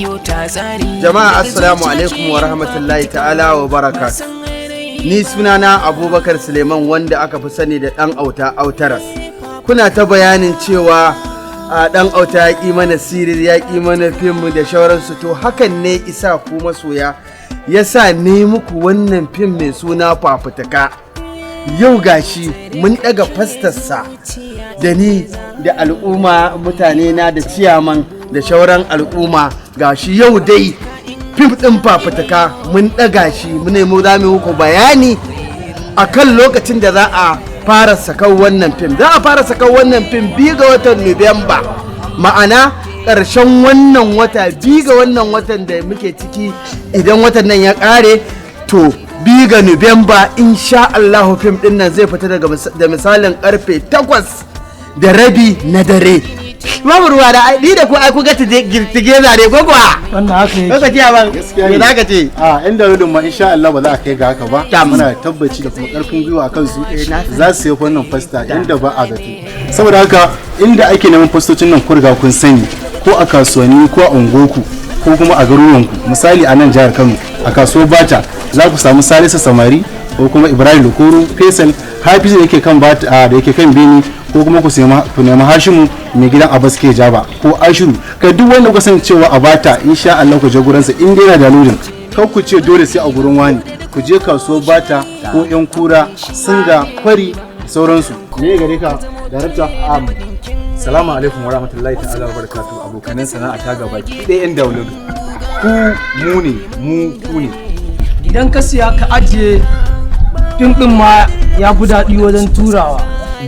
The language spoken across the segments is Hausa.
Biyo ta tsari. Jama'a, assalamu alaikum wa rahmatullahi ta'ala wa barakat. Ni sunana Abubakar Suleiman, wanda aka fi sani da Ɗan Auta Autaras. Kuna ta bayanin cewa a Ɗan Auta ya ƙi mana series, ya ƙi mana fim da shauransu. To, hakan ne isa ku masoya ya sa ne muku wannan fim mai suna Fafutuka. Yau gashi mun ɗaga fastarsa da ni da al'umma, mutane na da ciyaman da shauran al'umma. Gashi yau dai fim ɗin Fafutuka mun ɗaga shi. Mun nemo za mu muku bayani a kan lokacin da za a fara sakan wannan fim. Za a fara sakan wannan fim 2 ga watan Nuwamba, ma'ana ƙarshen wannan wata, 2 ga wannan watan da muke ciki. Idan watan nan ya ƙare, to 2 ga Nuwamba, insha Allahu, fim ɗin nan zai fita daga da misalin karfe 8:30 na dare. Babu ruwa da ni da ku, ai ku ga together ne ko kuwa? Wannan haka yake. Kaka ce ba. Gaskiya me ne. Zaka ce? A yan downloading ma, insha Allah, ba za a kai ga haka ba. Tam. Muna da tabbaci da kuma karfin gwiwa a kansu. Na sani. Za su yi wannan fasta inda ba a zato. Saboda haka, inda ake neman fastocin nan kun riga kun sani, ko a kasuwanni, ko a unguwarku, ko kuma a garuruwanku. Misali, a nan jihar Kano, a kasuwar Bata za ku samu Salisu Samari ko kuma Ibrahim Lukuru, Faisal Hafizu da yake kan Bata da yake kan Beni, ko kuma ku nemi Hashimu mai gidan Abbas ke Jaba, ko Ashiru. Kai, duk wanda kuka san cewa a Bata, insha Allah ku je gurinsa in dai yana da lodin. Kar ku ce dole sai a gurin wani. Ku je kasuwar Bata ko Yan Kura, Singa, Kwari, sauransu. Me gare ka, darakta? Salamu alaikum wa rahmatullahi ta'ala wa barakatuh, abokanan sana'a ta gaba ɗaya, yan download. Ku mu ne, mu ku ne. Idan ka siya ka ajiye, fim ɗin ma ya fi daɗi wajen turawa.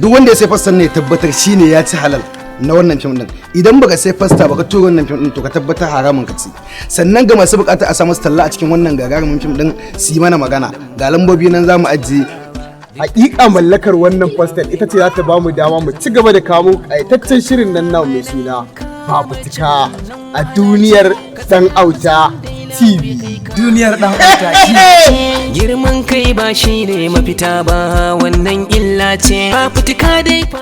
Duk wanda ya sai fastar ne ya tabbatar shine ya ci halal na wannan fim din. Idan baka sai fasta baka tura wannan fim din, to ka tabbatar haramun ka ci. Sannan ga masu bukata a samu su talla a cikin wannan gagarumin fim din, su yi mana magana, ga lambobi nan zamu ajiye. Hakika mallakar wannan fastar ita ce za ta bamu dama mu ci gaba da kawo ƙayataccen shirin nan na mai suna Fafutuka a duniyar Dan Auta TV. Duniyar Dan Auta. Girman kai ba shi ne mafita ba, wannan illa ce. Fafutuka dai.